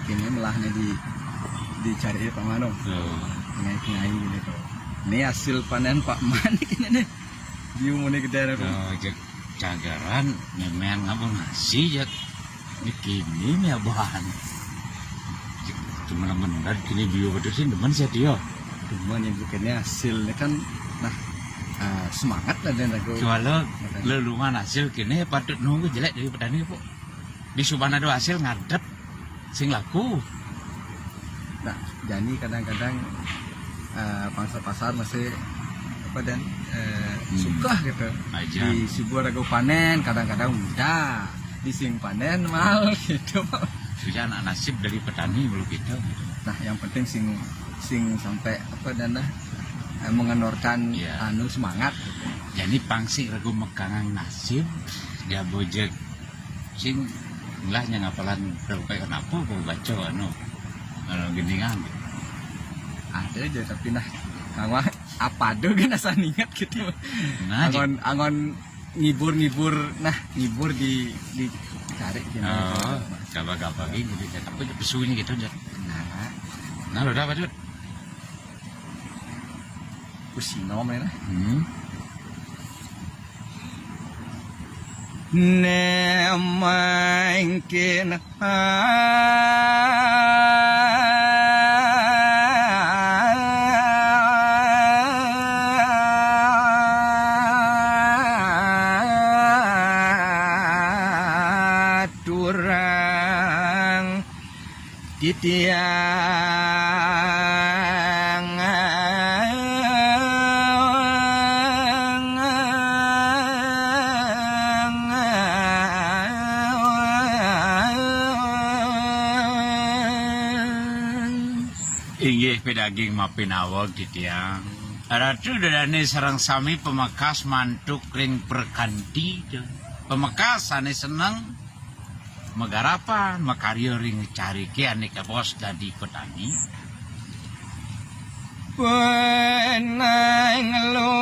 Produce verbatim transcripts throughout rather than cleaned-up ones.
Ini melahnya di dicari Pak Mano. Tuh. Ngai-ngai gitu. Ini hasil panen Pak Manik ini nih. Di umurnya gede tuh. Tuh, cek cagaran, memean ngapa nasi, cek. Ini kini nih abahan. Cuma nemen kan kini bio betul sih, nemen sih dia. Cuman yang bikinnya hasilnya kan, nah, ah, semangat lah dan aku. Kalau lelungan hasil kini patut nunggu jelek dari petani, Pak. Di subana do hasil ngadep sing laku. Nah, jadi kadang-kadang, eh, pangsa pasar masih apa dan, eh, Hmm. suka gitu. Aja. Di subuh ragu panen, kadang-kadang udah di sing panen mal gitu. Sudah anak nasib dari petani kalau gitu. Nah, yang penting sing sing sampai apa dan dah, eh, mengenorkan Iya. anu semangat gitu. Jadi pangsi ragu mekangang nasib, dia bojek sing lah yang apalan sampai kenapa aku baca anu, anu gendingan. Ada aja tapi nah, apa apa do gana saya ingat gitu. Nah, angon angon ngibur-ngibur, nah, ngibur di dicari gitu. Oh, gaba-gaba gitu, tapi pesunya gitu aja. Nah, nah lo dapat tuh. Kusino mana? Hmm. Nemaingkin aturang titiang. Inggih pidaging mapinaweg titiang. Ratu Dadane sareng sami pamekas mantuk ring perkanti, pamekas sane seneng magarapan makarya ring carike ane kabaos dadi petani. Penang lo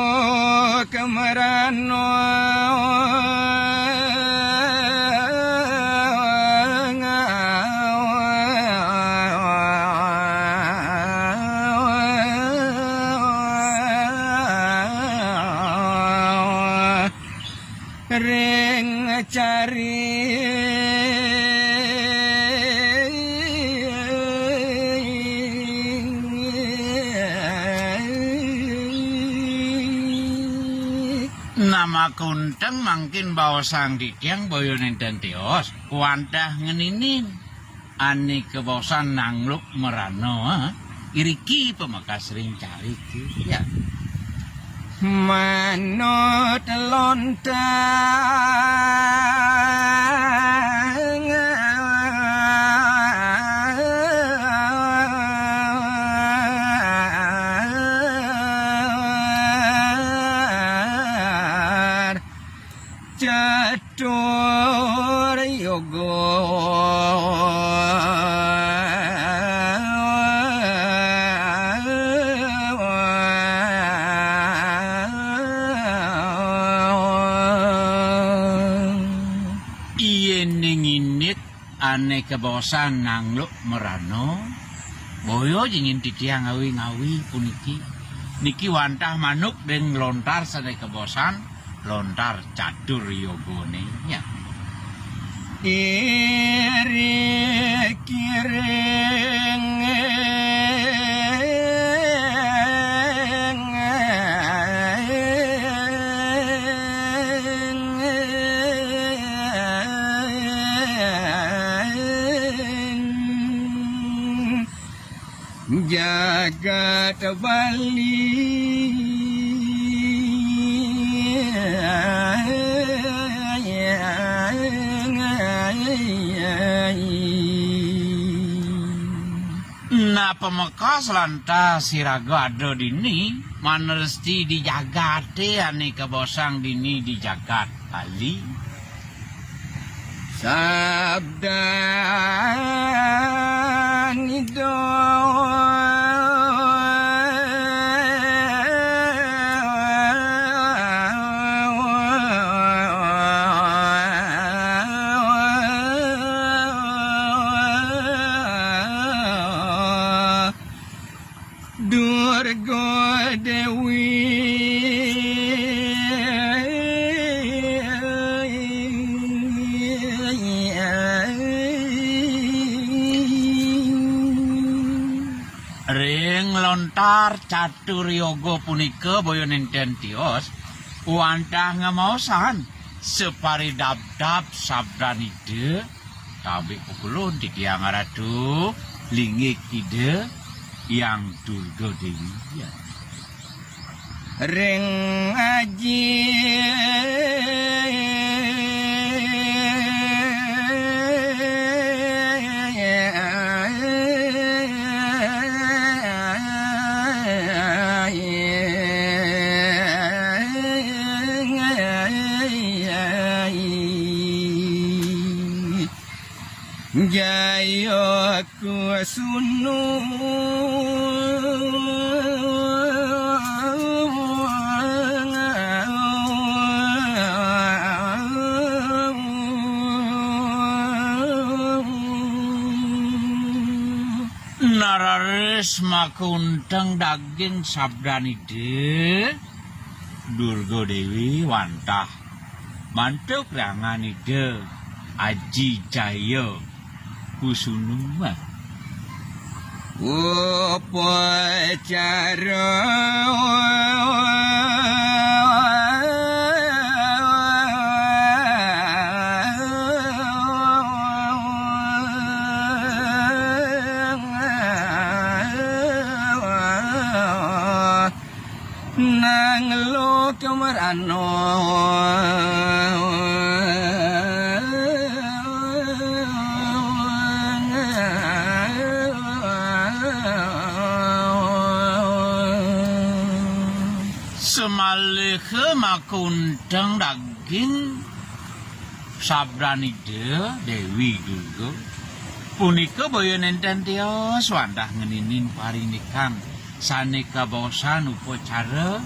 kemerano ring cari. Nama kunteng mangkin baosang titiang boyo nenten tios, kuantah ngeninin. Ane kabaosang nangluk merana, iriki pamekas ring carike, ya. Manut lontang. Catur yoga. Yen ning indik ane kabaosang nangluk merana, boya jingin titiang ngawi-ngawi puniki. Niki wantah manuk ring lontar sane kabaosang lontar catur yogane, ya. Irik-iring. Jagat Bali. Nah, pamekas lantas iraga ada dini, manresti di jagate ane kabaosang dini di jagat Bali. Sabdan Ida. Durga Dewi. Ring lontar catur yoga punika boya nenten tios, wantah ngamaosan saparidabdab sabdan Ida, tambik pukulun titiang Ratu, linggih Ida Hyang Durga Dewi. Ring aji. Jaya Kusunu. Nararis makunteng daging sabdan Ida, Durga Dewi wantah mantuk rangan Ida Aji Jaya Kusunu. Upacara. Nang lo kemerano. Semaliha makunteng daging sabdan Ida Dewi Durga. Punika boya nenten tios wantah ngeninin parindikan sane kabaosan upacara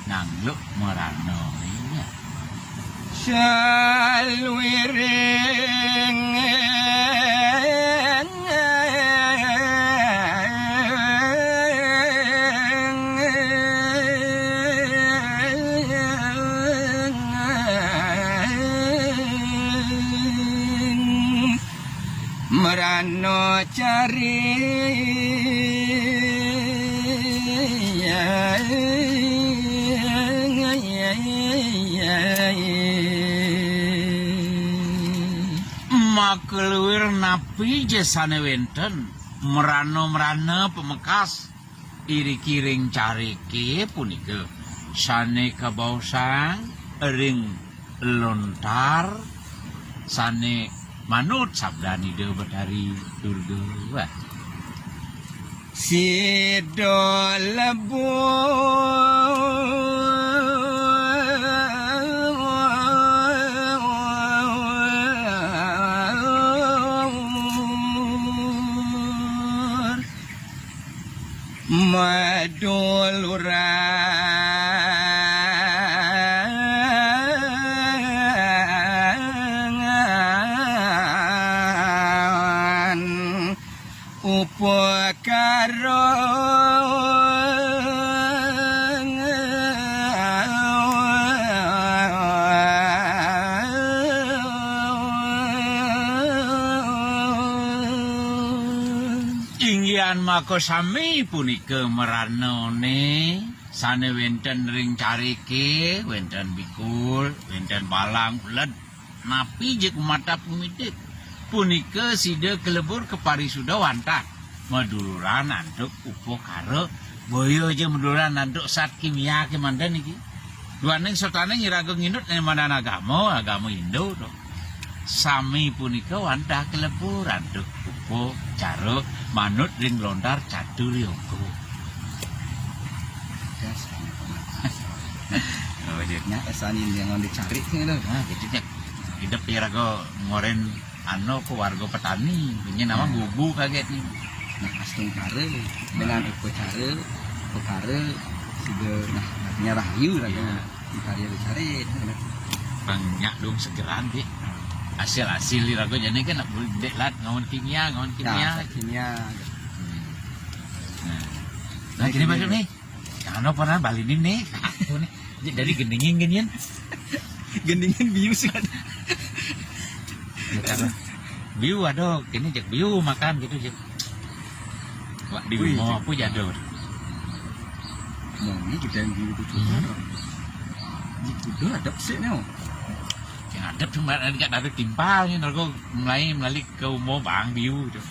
nangluk marana. Saluiring Merana cari. Maka luir napi ja sane wenten, merana-merana pamekas iriki ring carike punika sane kabaosang ring lontar sane manut sabdan Ida Betari Durga. Sida lebur. Maduluran upakara. Inggihan makasami punika maranane sane wenten ring carike, wenten bikul, wenten balang, uled, napi ja kumatap kumidik. Punika sida kalebur kaparisuda wantah maduluran antuk upakara, boya ja maduluran antuk zat kimia kemanten niki. Duaning sataning iraga nginut nemanan agama, agama Hindu to. Sami punika wantah kalebur antuk upacara manut ring lontar catur yoga. Nya esani jangan dicari gitu. Nah, gitu, Cak. Hidup iraga ngoren anu, keluarga petani, punya nama bubu kaget nih. Nah, astungkara dengan upacara, upacara sudah, nah, artinya rahayu lah ya. Iya. Dikarya dicari. Banyak dong segeran deh. Hasil-hasil iraga jane kan dek lat ngawan kimia, ngawan kimia. Kimia. Nah, nah, gini masuk nih. Anu pernah balik ini nih. Aku nih. Jadi gendingin ginian. Gendingin bius kan. Ya, kan. Biu ada, kini cek biu makan gitu cek. Wah, di Wih, rumah cek. Aku jadul. Mau ini kita yang biu itu juga. Ini kuda ada sih nih. Yang ada cuma ada dari timpal nih, aku mulai melalui ke umur bang biu gitu.